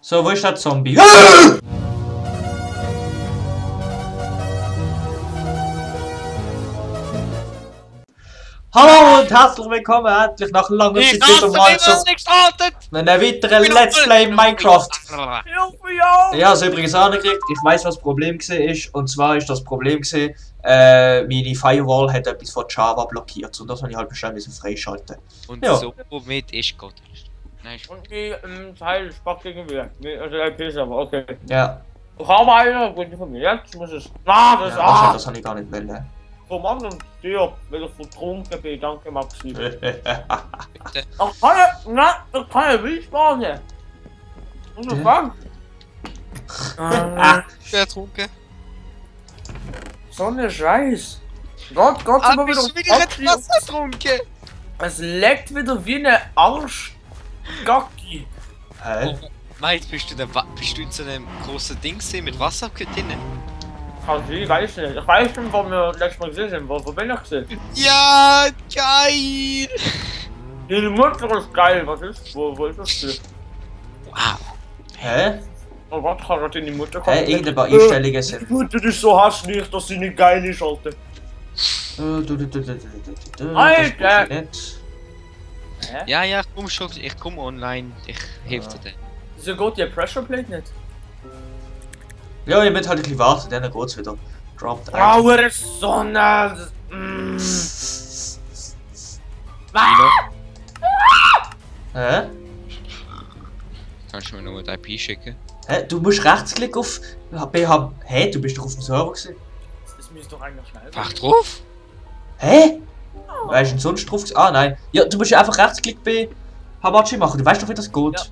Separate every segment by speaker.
Speaker 1: So, wo ist der Zombie? Hallo und herzlich willkommen endlich nach langer Zeit wieder mal zu einem weiteren Let's Play Minecraft. Ja, also übrigens auch nicht gekriegt. Ich weiss, was das Problem war. Und zwar ist das Problem, meine Firewall hat etwas von Java blockiert. Und das habe ich halt bestimmt freischalten.
Speaker 2: Und
Speaker 1: ja.
Speaker 2: so womit ist Gott. Nein,
Speaker 3: und die Teil Spaß gegen wir. Also der PC, aber okay.
Speaker 1: Ja.
Speaker 3: Ich habe eine gute Familie. Jetzt muss es. Ah, das
Speaker 1: Ja, das habe ich gar nicht wollen.
Speaker 3: Komm an und stirb, weil ich vertrunken bin. Danke, Maxi.
Speaker 2: bitte.
Speaker 3: Ach, kann ich. Nein, ich kann ja Wildbahn. Und ich fang.
Speaker 2: Ertrunken.
Speaker 3: So eine Scheiß. Gott, sind wir
Speaker 2: bist du wieder
Speaker 3: wieder
Speaker 2: mit Wasser getrunken?
Speaker 3: Es leckt wieder wie eine Arschgacki.
Speaker 1: Hä?
Speaker 2: Mike, bist du in so einem großen Ding mit Wasser drin?
Speaker 3: Ich weiß nicht. Ich weiß nicht, wo wir letztes Mal gesehen sind. Wo bin ich gesehen?
Speaker 2: Ja, geil!
Speaker 3: Die Mutter ist geil. Was ist? Wo ist das denn?
Speaker 2: Wow.
Speaker 1: Hä?
Speaker 3: Oh Gott, kann gerade in die Mutter
Speaker 1: Hä? Irgendein paar Einstellungen sind.
Speaker 3: Die Mutter ist so hässlich, dass sie nicht geil ist, Alter. Alter!
Speaker 2: Ja, ich komm schon, ich komm online, ich helfe dir.
Speaker 3: Wieso geht die Pressure Plate nicht?
Speaker 1: Ja, ihr müsst halt ein bisschen warten, dann geht's wieder. Droppt
Speaker 3: Graue Sonne!
Speaker 1: Hä?
Speaker 2: Kannst du mir noch eine IP schicken?
Speaker 1: Hä? Du musst rechtsklick auf BH. Hä? Du bist doch auf dem Server gewesen.
Speaker 3: Das müsste doch eigentlich schnell
Speaker 2: Ach drauf?
Speaker 1: Hä? Weißt du denn sonst drauf? Ah nein. Ja, du musst ja einfach rechtsklick bei Hamachi machen. Du weißt doch, wie das geht.
Speaker 3: Ja,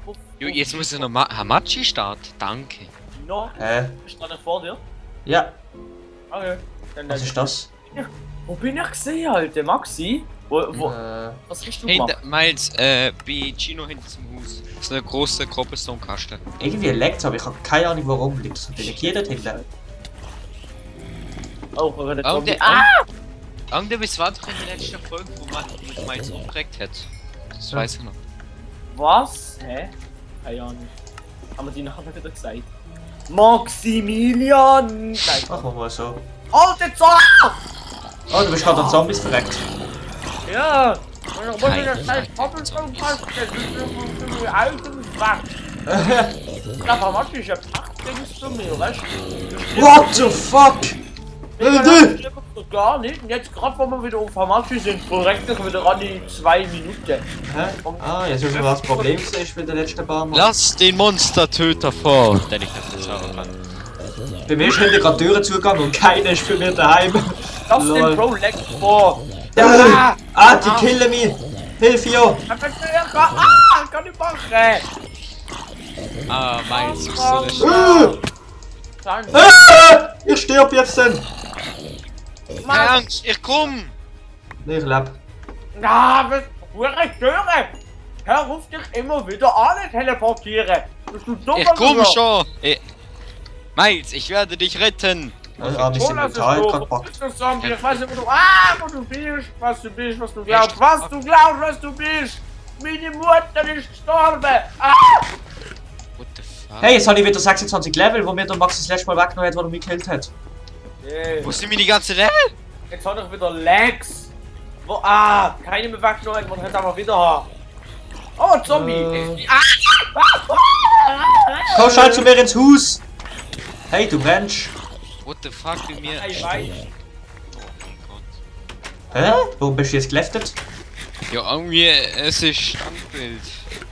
Speaker 2: Jo, jetzt muss ich noch Hamachi starten. Danke.
Speaker 3: No,
Speaker 1: Hä?
Speaker 3: ist da nicht vor dir?
Speaker 1: Ja.
Speaker 3: Okay. Dann
Speaker 1: Was ist das?
Speaker 3: Wo bin ich gesehen, Alter? Maxi? Wo? Was hast du gemacht?
Speaker 2: Miles, bei Gino hinter zum Haus. So eine grosse Cobblestone-Kasten.
Speaker 1: Irgendwie leckt's, aber ich habe keine Ahnung warum. Liegt das delegiert dort hinten?
Speaker 3: Oh, wir werden
Speaker 2: Oh,
Speaker 3: Zombie.
Speaker 2: Irgendwas war doch in der letzten Folge, wo man mit Miles umgeregt hat. Das weiß ich noch.
Speaker 3: Was? Hä? Keine Ahnung. Haben wir die Namen wieder gesagt? Maximilian! Nein.
Speaker 1: Machen wir mal so.
Speaker 3: Alter Zombie!
Speaker 1: Oh, du bist gerade an Zombies verreckt.
Speaker 3: Ja! Und ich wollte das scheiß Cobblestone passen, das ist mir Items weg. Ja, aber was ist ja Pachtdings zu mir, weißt du?
Speaker 1: What the fuck?
Speaker 3: Gar nicht. Und jetzt gerade, wo wir wieder auf Hamachi sind, verreckt ich wieder an die 2 Minuten.
Speaker 1: Hä? Ah, jetzt wissen wir, was das Problem ist bei der letzten Bar.
Speaker 2: Lass den Monstertöter vor! Denn ich das jetzt auch kann.
Speaker 1: Bei mir ist hinten gerade Türen zugegangen und keiner ist bei mir daheim.
Speaker 3: Lass den Pro Leg vor!
Speaker 1: Ah, die killen mich! Hilf ja!
Speaker 3: Kann ich machen!
Speaker 2: Ah, Miles, ist so eine
Speaker 1: Ich stirb jetzt denn!
Speaker 2: Keine Angst, ich komm!
Speaker 1: Nee, ich leb.
Speaker 3: Na, was störe! Hör, ruf dich immer wieder an, teleportieren! Bist du dumm?
Speaker 2: Ich komm schon! Miles, ich werde dich retten!
Speaker 1: Ah, mein Inventar hat gerade gepackt.
Speaker 3: Ich weiß nicht, wo du bist, was du bist, was du glaubst, was du bist! Meine Mutter ist gestorben!
Speaker 2: What the fuck?
Speaker 1: Hey, jetzt habe ich wieder 26 Level, wo mir der Max das letzte Mal weggenommen hat, wo er mich gekillt hat.
Speaker 2: Wo sind meine ganzen Level?
Speaker 3: Jetzt hat ich wieder Lags! Wo, keine mehr weggenommen, man hat aber wieder haben. Oh, Zombie!
Speaker 1: Komm schnell zu mir ins Haus! Hey, du Mensch!
Speaker 2: What the fuck bei mir?
Speaker 3: Ich weiß.
Speaker 2: Oh mein Gott.
Speaker 1: Hä? Warum bist du jetzt geleftet?
Speaker 2: Ja, irgendwie, es ist Standbild.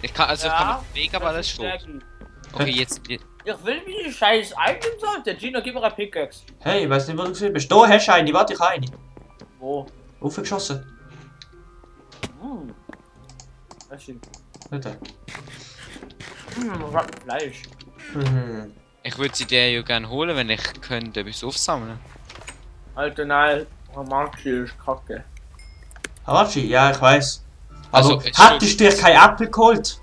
Speaker 2: Ich kann, also ich kann mich bewegen, aber alles steht. Okay, jetzt.
Speaker 3: Ich will meine scheiß Items halten. Gino, gib mir eine Pickaxe.
Speaker 1: Hey, ich weiß nicht, wo du gesehen bist. Da hast du eine, warte, ich habe eine.
Speaker 3: Wo?
Speaker 1: Aufgeschossen.
Speaker 3: Das stimmt.
Speaker 1: Bitte.
Speaker 3: Was mit Fleisch.
Speaker 2: Ich würde sie dir ja gerne holen, wenn ich könnte etwas aufsammeln.
Speaker 3: Alter, nein. Hamachi ist kacke.
Speaker 1: Hamachi, ja, ich weiß.
Speaker 2: Also,
Speaker 1: Aber hattest du dir kein Apfel geholt?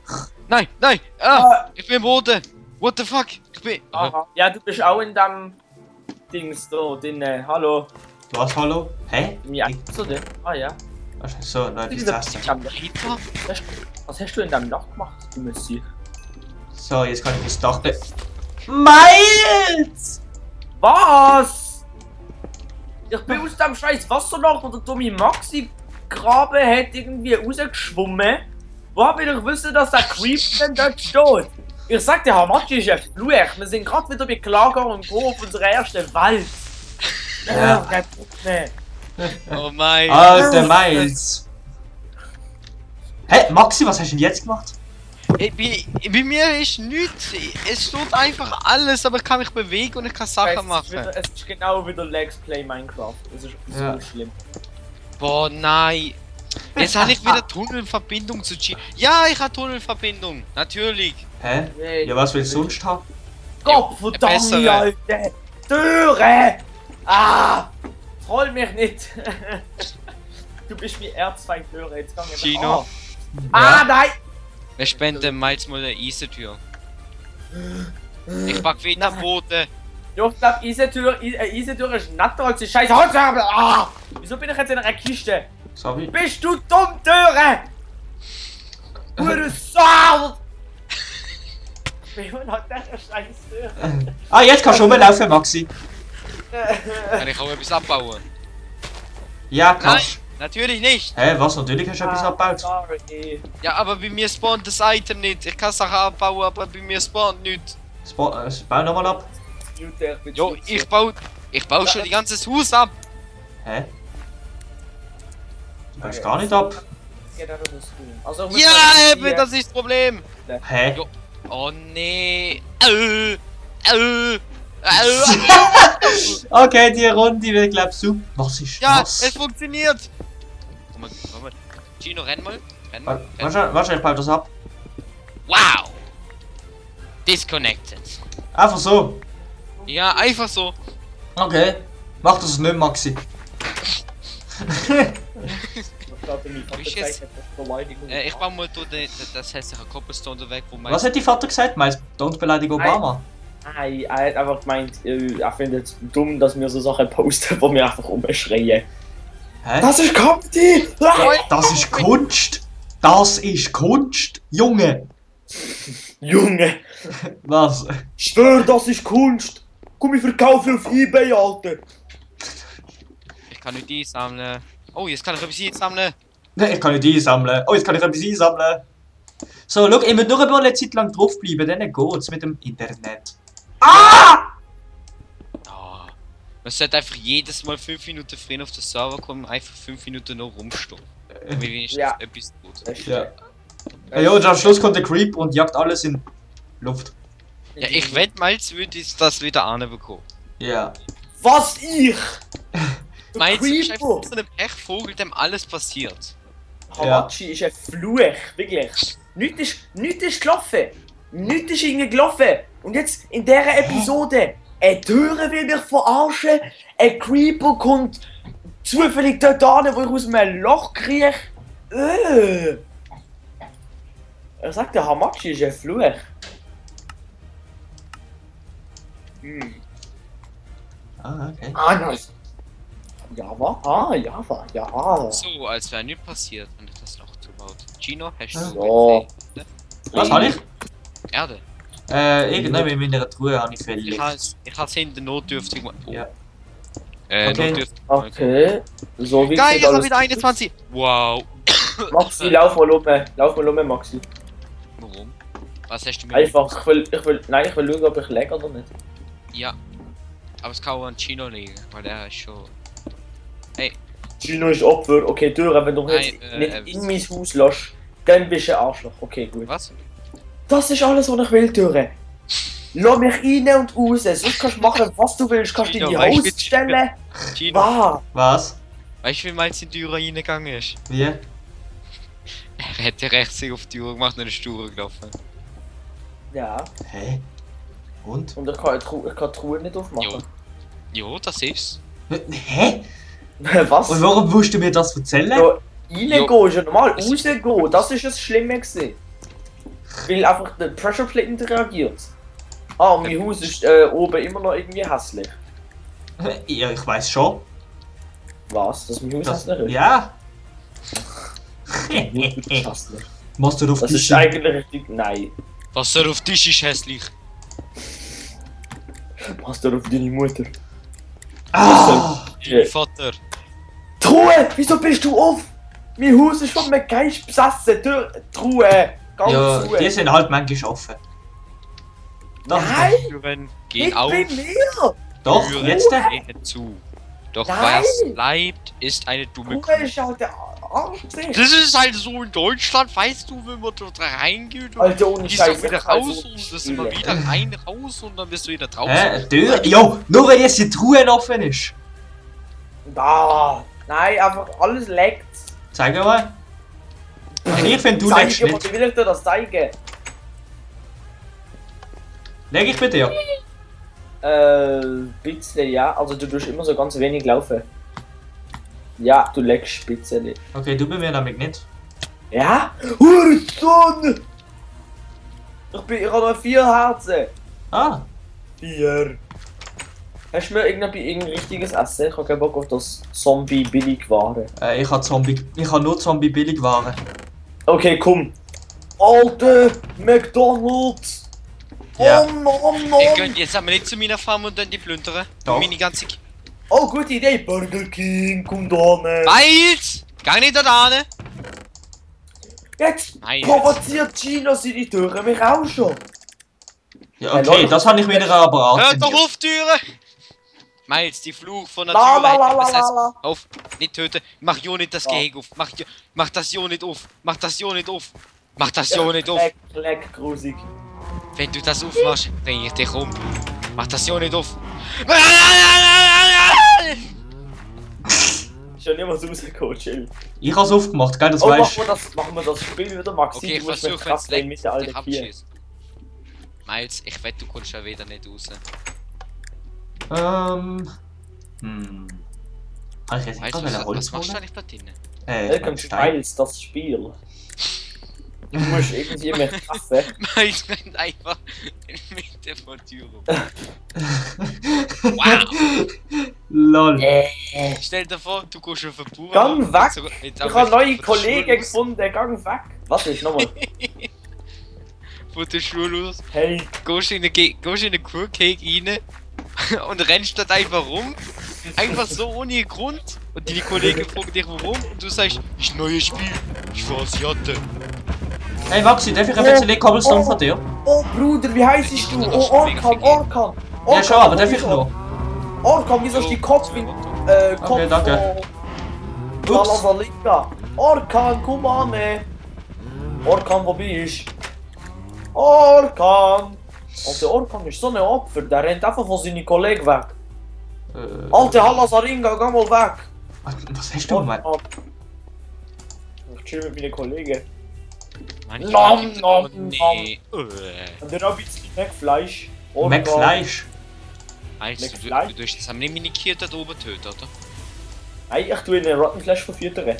Speaker 2: Nein, nein! Ah! Ich bin im Boden! What the fuck? Ich bin.
Speaker 3: Aha. Ja, du bist auch in dem Dings da drin. Hallo.
Speaker 1: Was, hallo? Hä?
Speaker 3: Ja, so denn? Ah ja.
Speaker 1: So, nein, das ist das.
Speaker 3: Was hast du in deinem Loch gemacht, du Messi?
Speaker 1: So, jetzt kann ich das Dach Miles!
Speaker 3: Was? Ich bin aus dem scheiß Wasserloch, wo der dumme Maxi Graben hat irgendwie rausgeschwommen. Woher will ich wissen, dass der Creep denn dort steht? Ich sag dir, Hamachi ist ein Fluch. Wir sind gerade wieder bei Klager und Co. auf unserer ersten Welt.
Speaker 1: Ja.
Speaker 2: Oh mein.
Speaker 1: Alter Miles. Hä, Maxi, was hast du denn jetzt gemacht?
Speaker 2: Bei mir ist nichts. Es steht einfach alles, aber ich kann mich bewegen und ich kann Sachen machen.
Speaker 3: Es ist genau wie der Let's Play Minecraft. Es ist so schlimm.
Speaker 2: Boah, nein. Jetzt habe ich wieder Tunnelverbindung zu G. Ja, ich habe Tunnelverbindung. Natürlich.
Speaker 1: Hä? Ja, was willst du sonst haben?
Speaker 3: Gott verdammt, Alter! Türe! Ah! Troll mich nicht! Du bist wie R2-Türe, jetzt kann ich
Speaker 2: Chino.
Speaker 3: Ah, nein!
Speaker 2: Wir spenden Miles mal eine Eisentür. Ich pack wieder Boote.
Speaker 3: Ja, ich glaub, Eisentür ist netter als die scheiß Holzhäubel! Ah! Wieso bin ich jetzt in einer Kiste?
Speaker 1: Sorry.
Speaker 3: Bist du dumm, Türe? Gute Sau! Wie hat der scheiß Türe?
Speaker 1: Ah, jetzt kannst du rumlaufen, Maxi.
Speaker 2: Kann ich auch etwas abbauen?
Speaker 1: Ja, kannst.
Speaker 2: Nein, natürlich nicht.
Speaker 1: Hä, was? Natürlich hast du etwas abgebaut.
Speaker 3: Sorry.
Speaker 2: Ja, aber bei mir spawnt das Item nicht. Ich kann Sachen abbauen, aber bei mir spawnt nichts.
Speaker 1: Bau nochmal ab.
Speaker 2: Jo, ich baue schon die ganze Haus ab.
Speaker 1: Hä? Du baust gar nicht ab.
Speaker 3: Also,
Speaker 2: Ja, eben, das ist das Problem.
Speaker 1: Hä?
Speaker 2: Jo. Oh nee.
Speaker 1: Okay, die Runde wird, glaubst du. Was ist
Speaker 2: Ja,
Speaker 1: das?
Speaker 2: es funktioniert. Komm mal. Gino, renn mal.
Speaker 1: Wahrscheinlich baut das ab.
Speaker 2: Wow. Disconnected.
Speaker 1: Einfach so.
Speaker 2: Ja, einfach so.
Speaker 1: Okay. Mach das nicht, Maxi.
Speaker 2: Ich baue mal das hässliche Cobblestone weg, wo mein...
Speaker 1: Was hat die Vater gesagt? Meinst du, don't beleidige Obama?
Speaker 3: Nein, er hat einfach gemeint, er findet es dumm, dass wir so Sachen posten, wo wir einfach rumschreien.
Speaker 1: Hä?
Speaker 3: Das ist Comedy!
Speaker 1: Das ist Kunst! Das ist Kunst! Junge!
Speaker 3: Junge!
Speaker 1: Was?
Speaker 3: Schwör, das ist Kunst! Komm, ich verkaufe auf eBay, Alter!
Speaker 2: Ich kann nicht die sammeln. Oh, jetzt kann ich etwas einsammeln.
Speaker 1: Nein, ich kann nicht die sammeln. Oh, jetzt kann ich etwas einsammeln. So, schau, ich muss nur eine Zeit lang draufbleiben, dann geht's mit dem Internet. Ah!
Speaker 2: Oh. Man sollte einfach jedes Mal 5 Minuten früher auf den Server kommen, einfach 5 Minuten noch rumstehen. Wie wenigstens
Speaker 3: Ja.
Speaker 2: etwas tut.
Speaker 1: Ja. Ja, und am Schluss kommt der Creep und jagt alles in Luft.
Speaker 2: Ja, ich wette mal, jetzt würde ich das wieder anbekommen.
Speaker 1: Ja.
Speaker 3: Was ich?
Speaker 2: Meinst du, bist einfach so ein Pechvogel, dem alles passiert?
Speaker 3: Hamachi ist ein Fluch, wirklich. Nichts ist gelaufen. Nichts ist irgendwie gelaufen. Und jetzt in dieser Episode, eine Türe will mich verarschen, ein Creeper kommt zufällig dort an, wo ich aus einem Loch kriege. Er sagt, der Hamachi ist ein Fluch.
Speaker 1: Ah, okay.
Speaker 3: Ah, nice. Java? Ah, Java, ja.
Speaker 2: So, als wäre nichts passiert, wenn ich das Loch zubaut. Gino, hast du
Speaker 3: So.
Speaker 1: Was habe ich?
Speaker 2: Erde?
Speaker 1: Irgendwann in meiner Truhe habe ich Fell.
Speaker 2: Ich habe es hinten notdürftig gemacht. Oh.
Speaker 1: Ja.
Speaker 2: Okay.
Speaker 1: Okay.
Speaker 3: Okay. So wie
Speaker 2: Geil,
Speaker 3: sieht
Speaker 2: ich habe
Speaker 3: alles-
Speaker 2: wieder 21. Wow.
Speaker 3: Maxi, lauf mal um, Maxi.
Speaker 2: Warum? Was hast du mir?
Speaker 3: Einfach, ich will schauen, ob ich lag oder nicht.
Speaker 2: Ja. Aber es kann auch an Gino liegen, weil der ist schon... Hey,
Speaker 3: Gino ist Opfer. Okay, Türe, wenn du
Speaker 2: Nein,
Speaker 3: jetzt nicht in mein Haus lässt, dann bist du ein Arschloch. Okay, gut.
Speaker 2: was?
Speaker 3: Das ist alles, was ich will, Türe. Lass mich rein und raus. Sonst kannst du machen, was du willst. Kannst du in die
Speaker 2: Gino, weißt du,
Speaker 3: Haus stellen.
Speaker 2: Gino,
Speaker 3: Was?
Speaker 1: Was?
Speaker 2: weißt du, wie Miles in die Tür reingegangen ist?
Speaker 1: Wie?
Speaker 2: Er hätte rechts auf die Tür gemacht und ist Tür gelaufen.
Speaker 3: Ja.
Speaker 1: Hä? Und?
Speaker 3: Und ich kann die Truhe nicht aufmachen.
Speaker 2: Jo, das ist's.
Speaker 1: Hä?
Speaker 3: Was?
Speaker 1: Und warum musst du mir das erzählen?
Speaker 3: Ja, reingehen ist ja normal. Rausgehen, das ist das Schlimme gewesen. Weil einfach der Pressure Plate nicht reagiert. Ah, und mein Haus ist oben immer noch irgendwie hässlich.
Speaker 1: Ja, ich weiß schon.
Speaker 3: Was? Dass mein Haus
Speaker 1: Das,
Speaker 3: hässlich ist?
Speaker 1: ja.
Speaker 3: Mein Haus ist hässlich.
Speaker 1: Machst du auf
Speaker 3: Das
Speaker 1: die
Speaker 3: ist eigentlich richtig. Nein.
Speaker 2: Was da auf Tisch ist hässlich.
Speaker 3: Was da auf deine Mutter?
Speaker 2: Dein Vater.
Speaker 3: Truhe! Wieso bist du auf? Mein Haus ist von einem Geist besessen. Truhe! Ganz
Speaker 1: Ja,
Speaker 3: zu.
Speaker 1: die sind halt manchmal offen. Doch,
Speaker 3: Nein!
Speaker 2: Türen
Speaker 3: Nicht
Speaker 2: gehen auf.
Speaker 3: bei mir!
Speaker 1: doch,
Speaker 2: Türen
Speaker 1: jetzt.
Speaker 2: gehen zu. Doch
Speaker 3: Nein.
Speaker 2: was bleibt, ist eine dumme
Speaker 3: Truhe
Speaker 2: Kuh.
Speaker 3: ist halt der Arsch.
Speaker 2: Das ist halt so in Deutschland, weißt du, wenn man dort reingeht und
Speaker 3: Alter, ohne
Speaker 2: gehst du
Speaker 3: Scheiß.
Speaker 2: wieder raus und das immer wieder rein, raus und dann bist du wieder draußen.
Speaker 1: Tür? Jo, nur weil jetzt die Truhe offen ist.
Speaker 3: Da! Nein, einfach alles leckt.
Speaker 1: Zeig mal. Ich finde, du legst
Speaker 3: Zeige,
Speaker 1: nicht.
Speaker 3: wie will ich dir das zeigen?
Speaker 1: Leg ich bei dir?
Speaker 3: Bisschen, ja. Also du tust immer so ganz wenig laufen. Ja, du leckst bisschen.
Speaker 1: Okay, du bei mir damit nicht.
Speaker 3: Ja? Hurensohn! Ich habe noch 4 Herzen.
Speaker 1: Ah,
Speaker 3: 4. Hast du mir irgendein richtiges Essen? Ich habe keinen Bock auf das Zombie-Billigware.
Speaker 1: ich habe nur Zombie-Billigwaren.
Speaker 3: Okay, komm. Alte McDonalds!
Speaker 1: Ja.
Speaker 2: Ihr könnt jetzt aber nicht zu meiner Farm und dann die plündern.
Speaker 1: Doch.
Speaker 2: Meine ganze...
Speaker 3: Oh, gute Idee. Burger King, komm da ne.
Speaker 2: Miles! Geh nicht da hin!
Speaker 3: Jetzt
Speaker 2: Miles!
Speaker 3: provoziert China seine Türen mich auch schon.
Speaker 1: Ja, okay, das habe ich wieder aber
Speaker 2: Hört doch
Speaker 1: antrainiert.
Speaker 2: auf, Türen! Miles, die Fluch von der
Speaker 3: La
Speaker 2: Tür
Speaker 3: la la
Speaker 2: hätte
Speaker 3: la
Speaker 2: was heißt,
Speaker 3: la la.
Speaker 2: auf, nicht töten, mach jo nicht das
Speaker 3: Ja.
Speaker 2: Gehege auf, mach das jo nicht auf, mach das jo nicht auf, mach das jo nicht auf.
Speaker 3: Leck, grusig.
Speaker 2: Wenn du das aufmachst, bring ich dich um. Mach das jo nicht auf.
Speaker 3: Schon niemand rausgekommen, chill.
Speaker 1: Ich habe es aufgemacht, gell, das
Speaker 3: Oh,
Speaker 1: weißt du.
Speaker 3: machen wir das Spiel wieder, Maxi.
Speaker 2: Okay, ich
Speaker 3: du musst mir
Speaker 2: versuche jetzt
Speaker 3: krass mit
Speaker 2: leck
Speaker 3: der
Speaker 2: dich
Speaker 3: alten Kier.
Speaker 2: abschießen. Miles, ich wette, du kommst ja wieder nicht raus.
Speaker 1: Habe ich jetzt
Speaker 2: Miles,
Speaker 1: gerade
Speaker 2: was
Speaker 1: eine Holz
Speaker 2: machst du
Speaker 1: holen?
Speaker 2: eigentlich da drinnen?
Speaker 3: Welcome to
Speaker 1: Stein.
Speaker 3: Miles, das Spiel. Du musst irgendwie mehr treffen.
Speaker 2: Miles rennt einfach in der Mitte von der Tür rum. Wow!
Speaker 1: Lol.
Speaker 2: Stell dir vor, du gehst auf den Bauernhof.
Speaker 3: Gang weg!
Speaker 2: Jetzt
Speaker 3: Ich habe neue
Speaker 2: von der
Speaker 3: Kollegen
Speaker 2: Schule aus-
Speaker 3: gefunden, gang weg! Was ist nochmal?
Speaker 2: Von der Schule aus.
Speaker 3: Hey,
Speaker 2: Gehst in den Kurcake rein und rennst dort einfach rum. Einfach so ohne Grund. Und die Kollegen fragen dich warum. Und du sagst, ist ein neues Spiel. Ich war Asiate.
Speaker 1: Hey Maxi, darf ich ein bisschen Cobblestone von dir?
Speaker 3: oh Bruder, wie heißt du? Oh, Orkan!
Speaker 1: Ja schon, aber darf ich noch?
Speaker 3: Orkan, wieso ist die Kopf in Kopf
Speaker 1: Okay, danke.
Speaker 3: von
Speaker 1: Ups.
Speaker 3: Salasalika? Orkan, komm an! Orkan, wo bist du? Orkan! Und der Orkan ist so ein Opfer, der rennt einfach von seinen Kollegen weg. Alte Halasaringa, geh mal weg!
Speaker 1: Was hast du, Mann?
Speaker 3: Ich chill mit meinen Kollegen.
Speaker 2: Manchmal
Speaker 3: Nom,
Speaker 2: gibt's-
Speaker 3: nom,
Speaker 2: nee.
Speaker 3: Und dann hab ich das Meckfleisch.
Speaker 1: McFleisch.
Speaker 2: Meinst du,
Speaker 3: McFly?
Speaker 2: du hast das haben nicht meine Kier dort oben getötet, oder?
Speaker 3: Nein, ich tue einen Rottenfleisch verfüttern.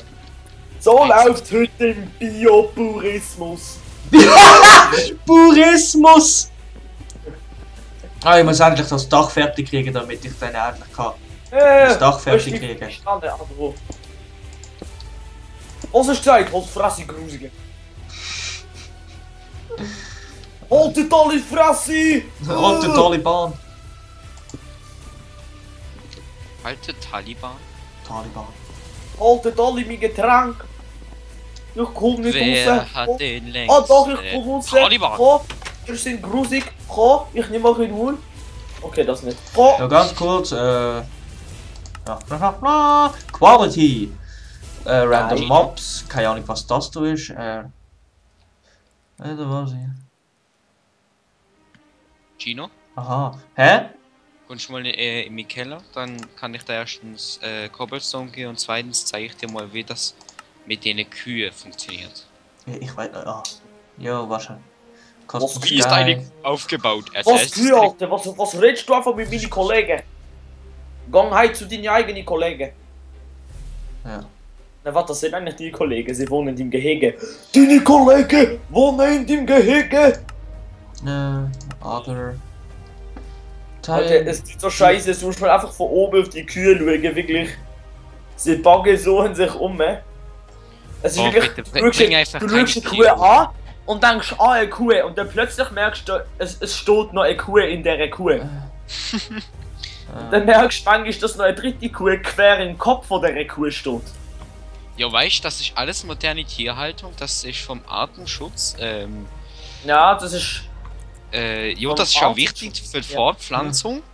Speaker 3: So läuft heute im Biopurismus.
Speaker 1: Purismus! Ah, ich muss endlich das Dach fertig kriegen, damit ich dann endlich kann. Das Dach fertig kriegen.
Speaker 3: Was ist Zeit? Halt Fresse, Grusige. Haltet alle Fresse!
Speaker 1: Und der Taliban.
Speaker 2: Alte Taliban.
Speaker 1: Taliban.
Speaker 3: Haltet alle mein Getränk! Ich komm nicht
Speaker 2: Wer
Speaker 3: raus!
Speaker 2: hat den längsten?
Speaker 3: Ah doch, ich komm raus!
Speaker 2: Taliban.
Speaker 3: Komm, ihr seid grusig! Komm, ich nehme euch in den Mund! Okay, das nicht. Komm!
Speaker 1: Ja, ganz kurz, Quality. Random
Speaker 3: Nein.
Speaker 1: Mobs. Keine Ahnung, was das da ist. Da war sie.
Speaker 2: Gino,
Speaker 1: Aha. Hä?
Speaker 2: kommst du mal in meinen Keller, dann kann ich dir erstens Cobblestone geben und zweitens zeige ich dir mal, wie das mit den Kühen funktioniert.
Speaker 1: Ich weiß. Ah. Ja, wahrscheinlich.
Speaker 3: Was
Speaker 2: Wie ist eigentlich aufgebaut?
Speaker 3: Was für Alter? Was redest du einfach mit meinen Kollegen? Gang heim zu deinen eigenen Kollegen.
Speaker 1: Ja.
Speaker 3: Na was, das sind eigentlich die Kollegen, sie wohnen im Gehege. Deine Kollegen wohnen im Gehege!
Speaker 1: Other.
Speaker 3: Alter, es ist so scheiße, du musst mal einfach von oben auf die Kühe schauen, wirklich. Sie baggen so in sich um. Es ist
Speaker 2: Oh,
Speaker 3: wirklich,
Speaker 2: bitte,
Speaker 3: du
Speaker 2: bring einfach
Speaker 3: schaust
Speaker 2: keine
Speaker 3: die Kuh
Speaker 2: Tiere.
Speaker 3: an und denkst, ah, eine Kuh. Und dann plötzlich merkst du, es steht noch eine Kuh in dieser Kuh. Und dann merkst du manchmal, dass noch eine dritte Kuh quer im Kopf von dieser Kuh steht.
Speaker 2: Ja, weißt du, das ist alles moderne Tierhaltung, das ist vom Artenschutz,
Speaker 3: Ja, das ist...
Speaker 2: ja, das ist auch wichtig für die Fortpflanzung.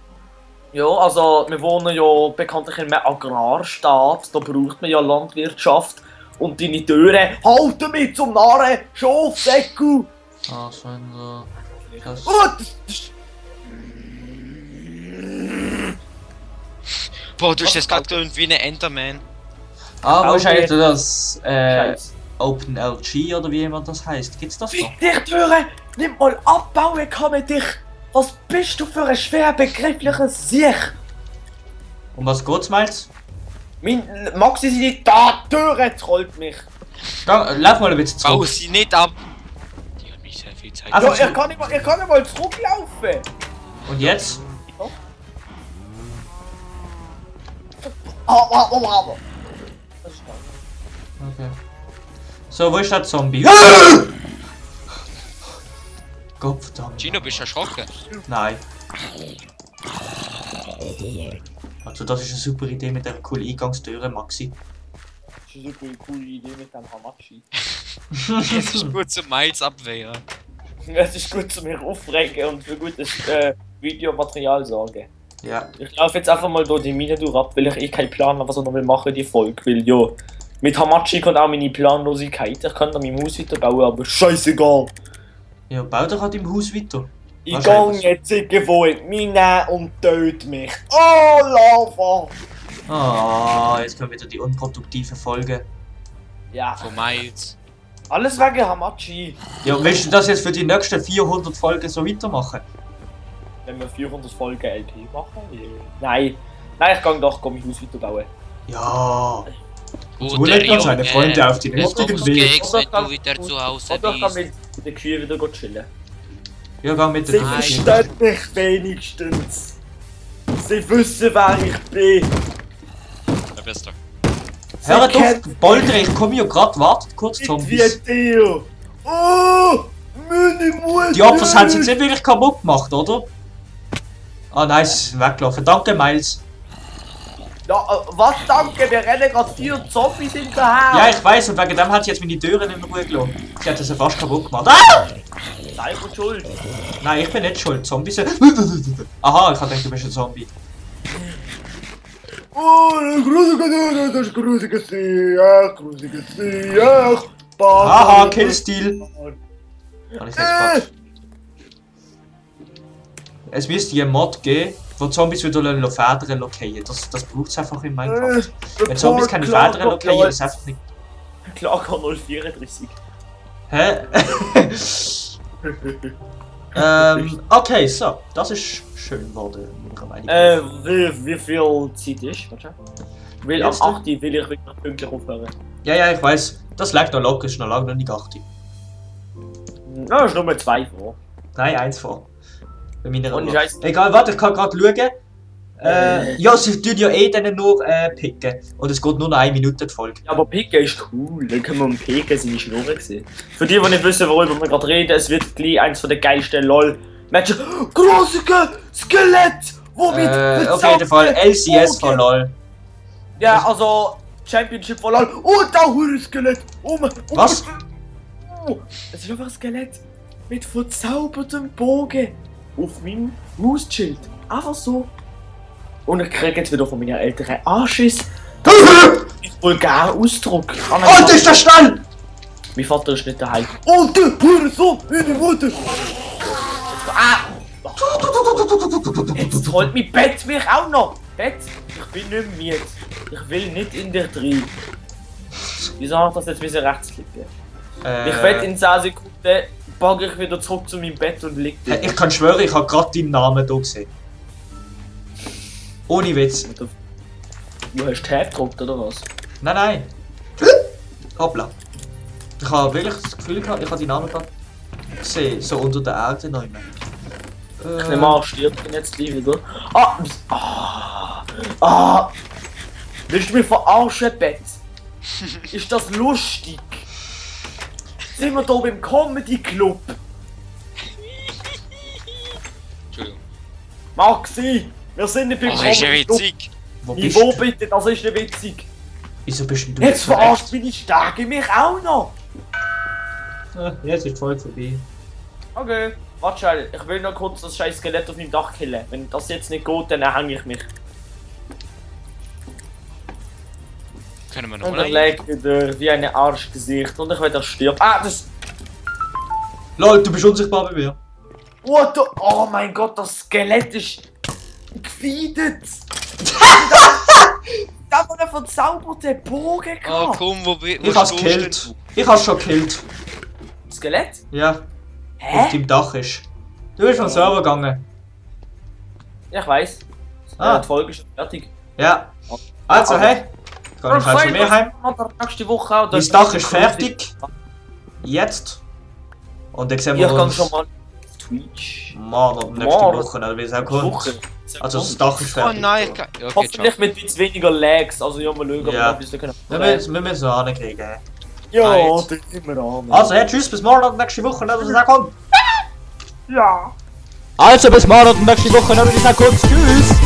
Speaker 3: Ja, also wir wohnen ja bekanntlich in einem Agrarstaat, da braucht man ja Landwirtschaft. Und deine Türen, halt mich zum Narren, Schafsäckel!
Speaker 1: Ah, so ein das...
Speaker 2: Boah, du hast das gerade getönt wie ein Enderman.
Speaker 1: Ah, wahrscheinlich das OpenLG oder wie immer das heißt. Gibt's das noch?
Speaker 3: Fick dich, Türen! Nimm mal abbauen kann mit dich! Was bist du für ein schwer begrifflicher Sieg?
Speaker 1: Um was geht's, Miles?
Speaker 3: Maxi, sie nicht da! Türen trollt mich!
Speaker 1: Lauf mal ein bisschen zurück.
Speaker 2: Bau sie nicht ab! Die hat mich sehr viel Zeit.
Speaker 1: Also,
Speaker 3: Ja, ich kann nicht mal zurücklaufen!
Speaker 1: Und jetzt?
Speaker 3: Aber. Das ist toll.
Speaker 1: Okay. So, wo ist der Zombie? Gott verdammt.
Speaker 2: Gino, bist du erschrocken?
Speaker 1: Nein. Also das ist eine super Idee mit der coolen Eingangstüre, Maxi.
Speaker 3: Das ist eine coole Idee mit dem Hamachi.
Speaker 2: Es ist gut zum Miles abwehren.
Speaker 3: Es ist gut zu mir aufregen und für gutes Videomaterial sorgen.
Speaker 1: Ja.
Speaker 3: Ich laufe jetzt einfach mal durch die Mine durch ab, weil ich eh keinen Plan habe, was ich noch machen die Folge. Weil ja, mit Hamachi kommt auch meine Planlosigkeit. Ich kann an meinem Haus weiterbauen, aber scheißegal.
Speaker 1: Ja, bau doch an deinem Haus weiter.
Speaker 3: Ich gehe jetzt irgendwo in die Mine und töte mich. Oh, Lava!
Speaker 1: Ah, jetzt kommen wieder die unproduktive Folge.
Speaker 3: Ja.
Speaker 2: Von Miles.
Speaker 3: Alles wegen Hamachi.
Speaker 1: Ja, willst du das jetzt für die nächsten 400 Folgen so weitermachen?
Speaker 3: Wenn wir 400 Folgen LP machen? Nein. Nein, ich kann doch mein Haus weiterbauen.
Speaker 1: Ja.
Speaker 2: Guter
Speaker 1: So legt man seine
Speaker 2: Junge.
Speaker 1: Freunde auf den
Speaker 2: Es
Speaker 1: richtigen
Speaker 2: kommt
Speaker 1: Weg.
Speaker 2: Keks, wenn du wieder zu Hause
Speaker 3: Oder ich kann
Speaker 2: bist.
Speaker 3: mit den Kühen wieder chillen.
Speaker 1: Ja, geh mit
Speaker 3: Sie
Speaker 1: der
Speaker 2: Nein.
Speaker 1: Tür.
Speaker 3: verstehen mich wenigstens. Sie wissen, wer ich bin.
Speaker 2: Der Beste.
Speaker 1: Hör auf, Bolter, ich komme ja grad, wartet kurz,
Speaker 3: Nicht
Speaker 1: Zombies.
Speaker 3: wie dir. Oh, meine Mutter.
Speaker 1: Die Opfer haben sie jetzt nicht wirklich kaputt gemacht, oder? Ah, nice, weggelaufen. Danke, Miles.
Speaker 3: Ja, was danke, wir rennen gerade 4 Zombies hinterher.
Speaker 1: Ja, ich weiß, und wegen dem hat sie jetzt meine Türen in Ruhe gelassen. Sie hat das ja fast kaputt gemacht. Ah!
Speaker 3: Selber schuld.
Speaker 1: Nein, ich bin nicht schuld. Zombies sind... Aha, ich hab gedacht, du bist ein Zombie.
Speaker 3: Oh, das grusige Sieg.
Speaker 1: Haha, Killstil. Kann ich nicht falsch. Es müsste hier einen Mod geben, wo Zombies wieder Federn lockieren. Das braucht es einfach in Minecraft. Wenn Zombies keine Federn lockieren, ist einfach nicht...
Speaker 3: Klar, 034.
Speaker 1: Hä? Okay, so. Das ist schön geworden, meiner Meinung nach.
Speaker 3: Wie viel Zeit ist? Warte. Weil ab
Speaker 1: Jetzt?
Speaker 3: 8 will ich wirklich pünktlich aufhören.
Speaker 1: Ja, ich weiß. Das lag noch locker, ist noch lange noch nicht 8.
Speaker 3: Ja, ist nur 2 vor.
Speaker 1: Nein, 1 vor. Bei meiner
Speaker 3: Und
Speaker 1: Uhr.
Speaker 3: Scheiße.
Speaker 1: Egal, warte, ich kann gerade schauen. Ja, sie tun ja eh dann nur picken. Und es geht nur noch 1 Minute die Folge.
Speaker 3: Ja, aber Picken ist cool, dann können wir am Picken seine Schnurren sehen. Für die nicht wissen, worüber wir gerade reden, es wird gleich eins von den geilsten LOL-Matches. Großige Skelett! Womit
Speaker 1: Auf jeden Fall LCS von LOL.
Speaker 3: Ja, also Championship von LOL. Oh, da hure Skelett! Oh mein Gott!
Speaker 1: Was?
Speaker 3: Oh, es ist einfach ein Skelett mit verzaubertem Bogen auf meinem Hausschild. Einfach so. Und ich kriege jetzt wieder von meinen Eltern einen Anschiss. Das ist vulgärer Ausdruck.
Speaker 1: Oh, ist der Stall!
Speaker 3: Mein Vater ist nicht daheim. Oh, der Hurensohn, meine Mutter! Ah! Jetzt trollt mein Bett mich auch noch! Bett, ich bin nicht müde. Ich will nicht in dich drin. Wieso habe ich das jetzt ein bisschen rechts klicken? Ich werde in 10 Sekunden packe ich wieder zurück zu meinem Bett und lieg dort.
Speaker 1: Ich kann schwören, ich habe gerade deinen Namen hier gesehen. Ohne Witz.
Speaker 3: Du hast Tab gedruckt oder was?
Speaker 1: Nein. Hoppla. Ich habe wirklich das Gefühl gehabt, ich habe die Namen gerade gesehen, so unter der Erde noch immer.
Speaker 3: Ich nehme an, stirbt ihn jetzt gleich wieder. Willst du mich verarschen, Bett? Ist das lustig? sind wir hier beim Comedy Club.
Speaker 2: Entschuldigung.
Speaker 3: Maxi, wir sind nicht beim
Speaker 2: Oh, ist ja
Speaker 3: Comedy Club.
Speaker 2: witzig.
Speaker 3: Wo bitte, das ist nicht witzig.
Speaker 1: Wieso bist denn du
Speaker 3: Jetzt verarscht meine Stärke mich auch noch.
Speaker 1: Jetzt ist die Folge vorbei.
Speaker 3: Okay, warte schnell, ich will noch kurz das scheiß Skelett auf meinem Dach killen. Wenn das jetzt nicht geht, dann hänge ich mich.
Speaker 2: Können wir noch
Speaker 3: Und er legt wieder wie ein Arschgesicht und ich will, dass er stirbt. Ah, das...
Speaker 1: Lol, du bist unsichtbar bei mir.
Speaker 3: What the... Oh mein Gott, das Skelett ist... gefeidet. Da hat einen verzauberten Bogen
Speaker 2: Oh
Speaker 3: gehabt.
Speaker 2: komm, wo
Speaker 1: Ich hab's gekillt. Ich hab's schon gekillt.
Speaker 3: Skelett?
Speaker 1: Ja, auf
Speaker 3: Hä?
Speaker 1: deinem Dach ist. Du bist vom Server gegangen.
Speaker 3: Ja, ich weiss.
Speaker 1: Ah.
Speaker 3: Die Folge ist schon fertig.
Speaker 1: Ja. Also, hey. Kann ich halt zu mir heim.
Speaker 3: Nächste Woche auch.
Speaker 1: Mein Dach ist fertig. Jetzt. Und dann sehen
Speaker 3: Ich
Speaker 1: wir
Speaker 3: kann
Speaker 1: uns
Speaker 3: schon mal auf Twitch.
Speaker 1: morgen, nächste Woche, oder wie es auch kommt. Also das Dach ist
Speaker 2: Oh
Speaker 1: fertig.
Speaker 2: nein, ich kann... Okay, ciao.
Speaker 3: Hoffentlich mit jetzt weniger Lags. Also ja, mal schauen, ob
Speaker 1: Ja.
Speaker 3: wir ein bisschen können.
Speaker 1: Wir müssen es noch hinkriegen.
Speaker 3: Ja,
Speaker 2: Nice.
Speaker 3: das sind wir an.
Speaker 1: Also, hey, tschüss, bis morgen und nächste Woche, oder wie es auch kommt.
Speaker 3: Ja.
Speaker 1: Also, bis morgen und nächste Woche, oder wie es auch kommt. Tschüss.